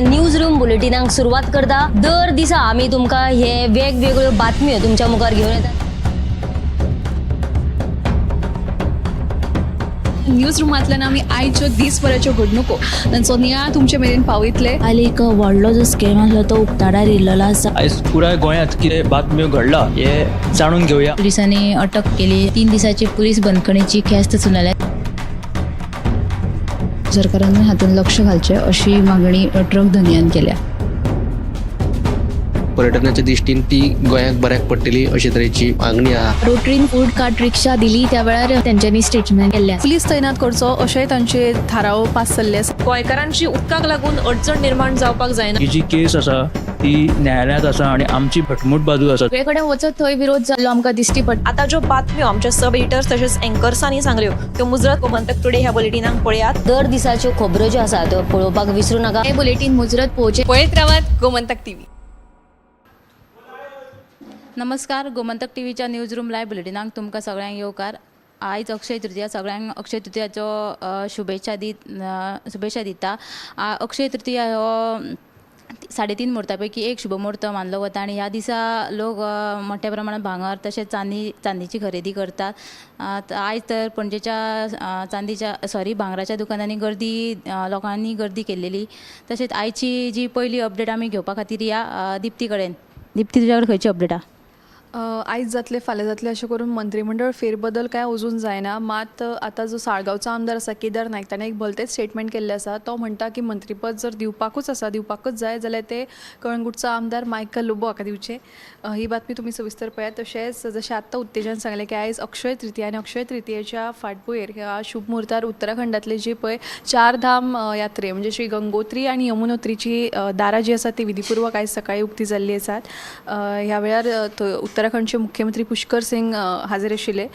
News room बुलेटिनाक सुरवात करता. दर दिसा आमी तुमकां हे वेगवेगळ्यो बातम्यो तुमच्या मुखार घेवन येतात. न्यूज रुमांतल्यान आमी आयच्यो दीसभराच्यो घडणुको तांचो नियाळ तुमचे मेरेन पावयतले. काल एक व्हडलो जो स्कॅम आसलो तो उक्ताडार येयल्लो आसा. आयज पुराय गोंयांत कितें बातम्यो घडला हे जाणून घेवया. पोलिसांनी अटक केली. 3 दिसाची पोलीस बंदखणीची ख्यास्त सुनावल्या. सरकारान हातूंत लक्ष घालचें अशी मागणी ट्रक धनयान केल्या. पर्यटनाच्या दृश्टीन ती गोंयाक बऱ्याक पडटली अशे तरेची मागणी आहा. रोटरीन फूड कार्ट रिक्षा दिली त्या वेळार तेंच्यांनी स्टेटमेंट केल्लें आसा. पुलीस तैनात करचो अशेंय तांचे थाराव पास जाल्ले आसा. गोंयकारांची उदकाक लागून अडचण निर्माण जावपाक जायना. ही जी केस आसा ती न्यायालयांत आसा आनी आमची घटमूट बाजू आसा. सगळे कडेन वचत थंय विरोध जाल्लो आमकां दिश्टी पडटा. आतां ज्यो बातम्यो आमच्या सब एडिटर्स तशेंच एंकर्सांनी सांगल्यो त्यो मुजरत गोमंतक टुडे ह्या बुलेटिनाक पळयात. दर दिसाच्यो खबरो ज्यो आसा त्यो पळोवपाक विसरू नाका. हें बुलेटीन मुजरत पळोवचें. पळयत रावात गोमंतक टीव्ही. नमस्कार, गोमंतक टीव्हीच्या न्यूज रूम लायव्ह बुलेटिनाक तुमकां सगळ्यांक येवकार. आयज अक्षय तृतीया. सगळ्यांक अक्षय तृतीयाचो शुभेच्छा शुभेच्छा दिता. अक्षय तृतीया हो 3.5 मुहूर्ता पैकी एक शुभ मुहूर्त मानलो वता आनी ह्या दिसा लोक मोठ्या प्रमाणात भांगर तशेंच चांदीची खरेदी करतात. आयज तर पणजेच्या चांदीच्या सॉरी भांगराच्या दुकानांनी गर्दी लोकांनी गर्दी केल्लेली. तशेंच आयची जी पयली अपडेट आमी घेवपा खातीर या दिप्ती कडेन. दिप्ती, तुज्या कडेन खंयची अपडेट आहा? आयज जातले फाल्यां जातले अशें करून मंत्रीमंडळ फेरबदल काय अजून जायना. मात आतां जो साळगांवचो आमदार आसा केदार नायक ताणें एक भलतेंच स्टेटमेंट केल्लें आसा. तो म्हणटा की मंत्रीपद जर दिवपाकूच आसा, दिवपाकूच जाय जाल्यार ते कळंगूटचो आमदार मायकल लोबो हाका दिवचें. ही बातमी तुमी सविस्तर पळयात. तशेंच जशें आत्तां उत्तेजन सांगलें की आयज अक्षय तृतीया आनी अक्षय तृतीयेच्या फाटभुंयेर ह्या शुभ मुहूर्तार उत्तराखंडांतले जे पळय चार धाम यात्रे म्हणजे श्री गंगोत्री आनी यमुनोत्रीची दारां जी आसा ती विधीपूर्वक आयज सकाळीं उक्ती जाल्ली आसात. ह्या वेळार उत्तराखंडचे मुख्यमंत्री पुष्कर सिंग हाजीर आशिल्ले.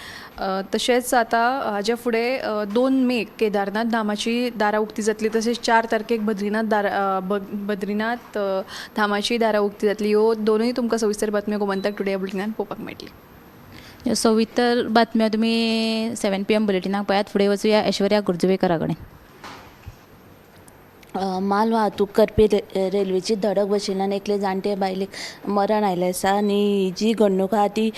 तशेंच आतां हाज्या फुडें 2 मेक केदारनाथ धामाची दारां उक्ती जातली. तशेंच 4 तारखेक बद्रीनाथ बद्रीनाथ धामाची दारां उक्ती जातली. ह्यो दोनूय तुमकां सविस्तर बातम्यो गोमंतक टुडे बुलेटिनान पळोवपाक मेळटली. सविस्तर बातम्यो तुमी 7 PM बुलेटिनाक पळयात. फुडें वचुया ऐश्वर्या गुर्जुवेकरा कडेन. माल वाहतूक करपी रेल्वेची धडक बशिल्ल्यान एकले जाणटे बायलेक मरण आयलें आसा आनी ही जी घडणूक आहा ती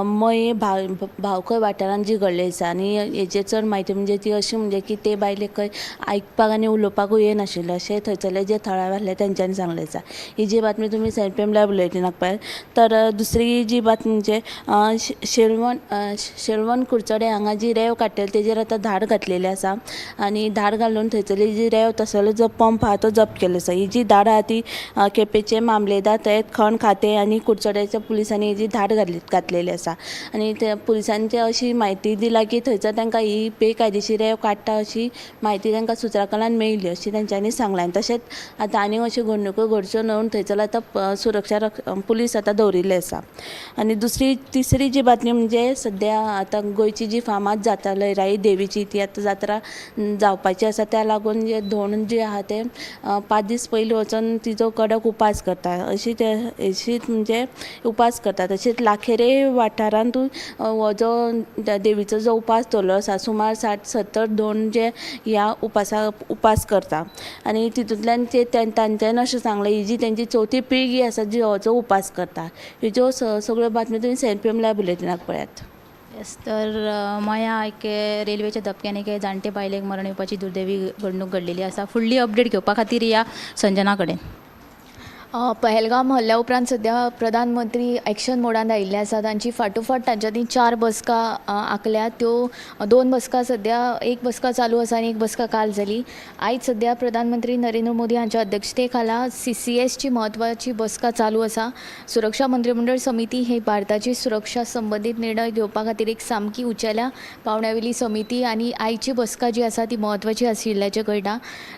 मये भावखय वाठारांत जी घडली आसा. आनी हेजेर चड म्हायती म्हणजे ती अशी म्हणजे की ते बायलेक खंय आयकपाक आनी उलोवपाकूय येनाशिल्लें अशें थंयसरले जे थळावे आसले तेंच्यांनी सांगलें आसा. ही जी बातमी तुमी 7 PM live बुलेटिनाक पळयात. तर दुसरी जी बातमी म्हणजे शेलवण कुडचडे हांगा जी रेंव काडटली तेजेर आतां धाड घातलेली आसा आनी धाड घालून थंयसरली जी रेंव तसलो जो पंप आहा तो जप्त केलो आसा. ही जी धाड आहा ती केपेंचे मामलेदार थंय खण खातें आनी कुडचड्याच्या पुलिसांनी ही जी धाड घातलेली आसा. आनी ते पुलिसांची अशी म्हायती दिला की थंयसर तांकां ही बेकायदेशीर रेंव काडटा अशी म्हायती तांकां सुत्रा कडल्यान मेळ्ळी अशी तेंच्यांनी सांगलां. आनी तशेंच आतां आनीक अश्यो घडणुको घडच्यो न्हय म्हूण थंयसर आतां सुरक्षा पुलीस आतां दवरिल्ले आसा. आनी तिसरी जी बातमी म्हणजे सद्या आतां गोंयची जी फामाद जात्रा लयराई देवीची ती आतां जात्रा जावपाची आसा. त्या लागून जे धोंड जे आहा ते 5 दीस पयलीं वचोन तिचो कडक उपास करता अशी म्हणजे उपास करता. तशेंच लाखेरे वाठारांतूय हो जो देवीचो जो उपास दवरलो आसा सुमार 60-70 धोंड जे ह्या उपास करता. आनी तितूंतल्यान ते तांच्यानी अशें सांगलें ही जी तेंची चवथी पिळगी आसा जी हो जो उपास करता. ह्यो सगळ्यो बातम्यो तुमी 7 PM live बुलेटिनाक पळयात. येस, तर मया एके रेल्वेच्या धपक्यान एके जाणटे बायलेक मरण येवपाची दुर्दैवी घडणूक घडलेली आसा. फुडली अपडेट घेवपा खातीर या संजना कडेन. पहलगाम हल्ल्या उपरांत सद्या प्रधानमंत्री एक्शन मोडांत आयिल्ले आसा. तांची फाटोफाट तांच्यांनी 4 बसका आंखल्या. त्यो 2 बसका सद्या, एक बसका चालू आसा आनी एक बसका काल जाली. आयज सद्या प्रधानमंत्री नरेंद्र मोदी हांच्या अध्यक्षते खाला CCSची म्हत्वाची बसका चालू आसा. सुरक्षा मंत्रीमंडळ समिती ही भारताची सुरक्षा संबंदीत निर्णय घेवपा खातीर एक सामकी उंचेल्या पावंड्यावेली समिती आनी आयची बसका जी आसा ती म्हत्वाची आशिल्ल्याचें कळटा.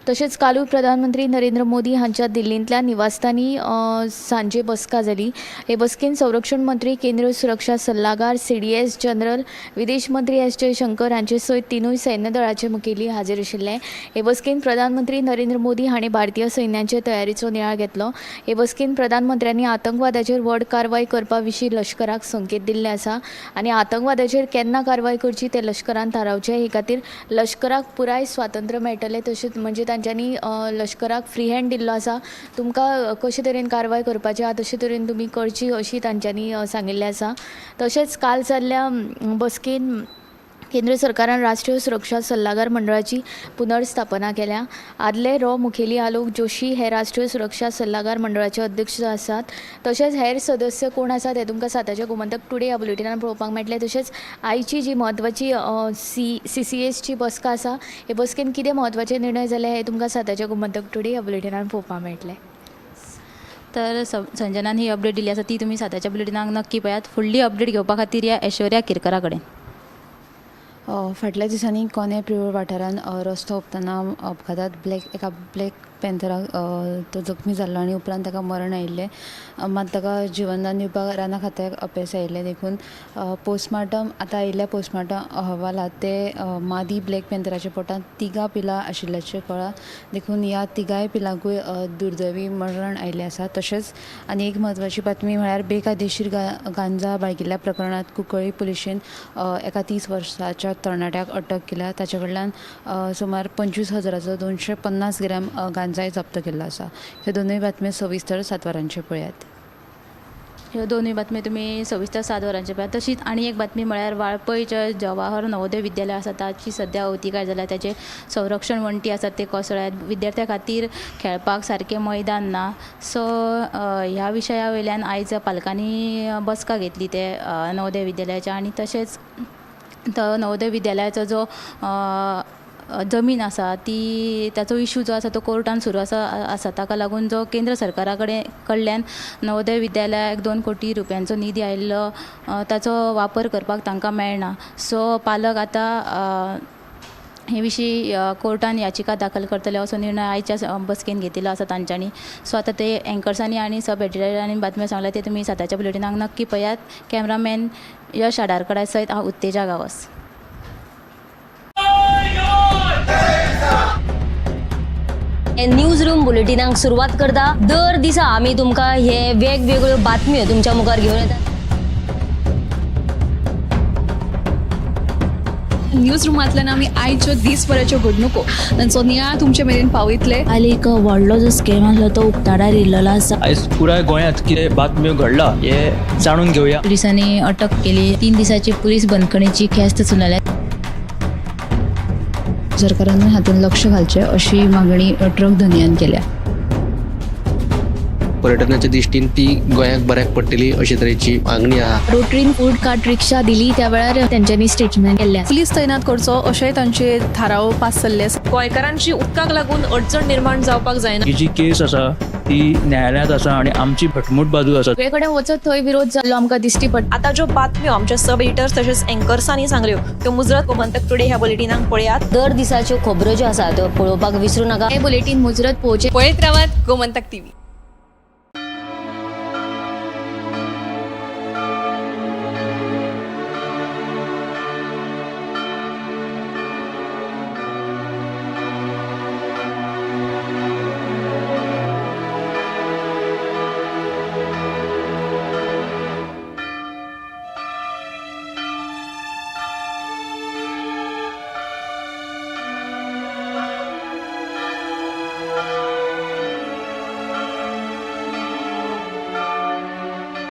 तशेंच कालूय प्रधानमंत्री नरेंद्र मोदी हांच्या दिल्लींतल्या निवासस्थानी आनी सांजे बसका जाली. हे बसकेन संरक्षण मंत्री, केंद्रीय सुरक्षा सल्लागार, CDS general, विदेश मंत्री एस जयशंकर हांचे सयत तिनूय सैन्य दळाचे मुखेली हाजीर आशिल्ले. हे बसकेन प्रधानमंत्री नरेंद्र मोदी हांणी भारतीय सैन्याचे तयारीचो नियाळ घेतलो. हे बसकेन प्रधानमंत्र्यांनी आतंकवादाचेर व्हड कारवाय करपा विशीं लश्कराक संकेत दिल्ले आसा आनी आतंकवादाचेर केन्ना कारवाय करची तें लश्करान थारावचें. हे खातीर लश्कराक पुराय स्वातंत्र्य मेळटलें. तशेंच म्हणजे तांच्यांनी लश्कराक फ्री हँड दिल्लो आसा, तुमकां कशे तरेन कारवाय करपाची आहा तशे तरेन तुमी करची अशी तांच्यांनी सांगिल्लें आसा. तशेंच काल जाल्ल्या बसकेन केंद्र सरकारान राष्ट्रीय सुरक्षा सल्लागार मंडळाची पुनर्स्थापना केल्या. आदले रॉ मुखेली आलोक जोशी हे राष्ट्रीय सुरक्षा सल्लागार मंडळाचे अध्यक्ष आसात. तशेंच हेर सदस्य कोण आसात हे तुमकां साताच्या गोमंतक टुडे ह्या बुलेटिनान पळोवपाक मेळटलें. तशेंच आयची जी म्हत्वाची CCSची बसका आसा, हे बसकेन कितें म्हत्वाचे निर्णय जाले हे तुमकां साताच्या गोमंतक टुडे ह्या बुलेटिनान पळोवपाक मेळटलें. तर संजनान ही अपडेट दिली आसा ती तुमी साताच्या बुलेटिनाक नक्की पळयात. फुडली अपडेट घेवपा खातीर या ऐश्वर्या केरकरा कडेन. फाटल्या दिसांनी कोने प्रियोळ वाठारांत रस्तो हुपतना अपघातांत एका ब्लॅक पॅन्थराक तो जखमी जाल्लो आनी उपरांत ताका मरण आयिल्लें. मात ताका जिवनदान दिवपाक रानां खात्याक अपेस आयिल्लें. देखून पोस्टमार्टम आतां आयिल्ल्या पोस्टमार्टम अहवालांत ते मादी ब्लॅक पॅन्थराच्या पोटांत 3 पिलां आशिल्ल्याचें कळ्ळां. देखून ह्या 3 पिलांकूय दुर्दैवी मरण आयिल्लें आसा. तशेंच आनी एक म्हत्वाची बातमी म्हळ्यार बेकायदेशीर गांजा बाळगिल्ल्या प्रकरणांत कुंकळ्ळी पुलिशेन एका 30 वर्साच्या तरणाट्याक अटक केल्या. ताचे कडल्यान सुमार 25,000चो 250 ग्रॅम गांजाय जप्त केल्लो आसा. ह्यो दोनूय बातम्यो सविस्तर 7 वरांचेर पळयात. ह्यो दोनूय बातम्यो तुमी सविस्तर 7 वरांचेर पळयात. तशीच आनी एक बातमी म्हळ्यार वाळपयच्या जवाहर नवोदय विद्यालय आसा ताची सद्या अवतिकाय जाल्या. ताचे संरक्षण वण्टी आसात ते कोसळ्यात. विद्यार्थ्यां खातीर खेळपाक सारकें मैदान ना. सो ह्या विशया वयल्यान आयज पालकांनी बसका घेतली ते नवोदय विद्यालयाच्या. आनी तशेंच तो नवोदय विद्यालयाचो जो जमीन आसा ती ताचो इशू जो आसा तो कोर्टान सुरू आसा. ताका लागून जो केंद्र सरकारा कडल्यान नवोदय विद्यालयाक 2 कोटी रुपयांचो निधी आयिल्लो ताचो वापर करपाक तांकां मेळना. सो पालक आतां हे विशीं कोर्टान याचिका दाखल करतले असो निर्णय आयच्या बसकेन घेतिल्लो आसा तांच्यांनी. सो आतां ते एंकर्सांनी आनी सब एडिटरांनी बातम्यो सांगल्या ते तुमी साताच्या बुलेटिनाक नक्की पळयात. कॅमरामॅन यश आडारकडा सयत हांव उत्तेजा गांवस. न्यूज रूम बुलेटिनाक सुरवात करता. दर दिसा आमी तुमकां हे वेगवेगळ्यो बातम्यो तुमच्या मुखार घेवन येतात. न्यूज रुमांतल्यान आमी आयच्यो दीसभराच्यो घडणुको तांचो नियाळ तुमचे मेरेन पावयतले. काल एक व्हडलो जो स्कॅम आसलो तो उक्ताडार येयल्लो आसा. आयज पुराय गोंयांत कितें बातम्यो घडला हे जाणून घेवया. पुलिसांनी अटक केली. 3 दिसाची पुलीस बंदखणीची ख्यास्त सुनायल्या. सरकारान हातूंत लक्ष घालचें अशी मागणी ट्रक धनयान केल्या. पर्यटनाच्या दृश्टीन ती गोंयाक बऱ्याक पडटली अशे तरेची मागणी आहा. रोटरीन फूड कार्ट रिक्षा दिली त्या वेळार तेंच्यांनी स्टेटमेंट केल्लें. पुलीस तैनात करचो अशेंय तांचे थाराव पास जाल्ले आसा. गोंयकारांची उदकाक लागून अडचण निर्माण जावपाक जायना. ही जी केस आसा ती न्यायालयांत आसा आनी आमची घटमूट बाजू आसा. सगळे कडेन वचत थंय विरोध जाल्लो आमकां दिश्टी पडटा. आतां ज्यो बातम्यो आमच्या सब एडिटर्स तशेंच एंकर्सांनी सांगल्यो त्यो मुजरत गोमंतक टुडे ह्या बुलेटिनाक पळयात. दर दिसाच्यो खबरो ज्यो आसा त्यो पळोवपाक विसरू नाका. हे बुलेटीन मुजरत पळोवचें. पळयत रावात गोमंतक टीव्ही.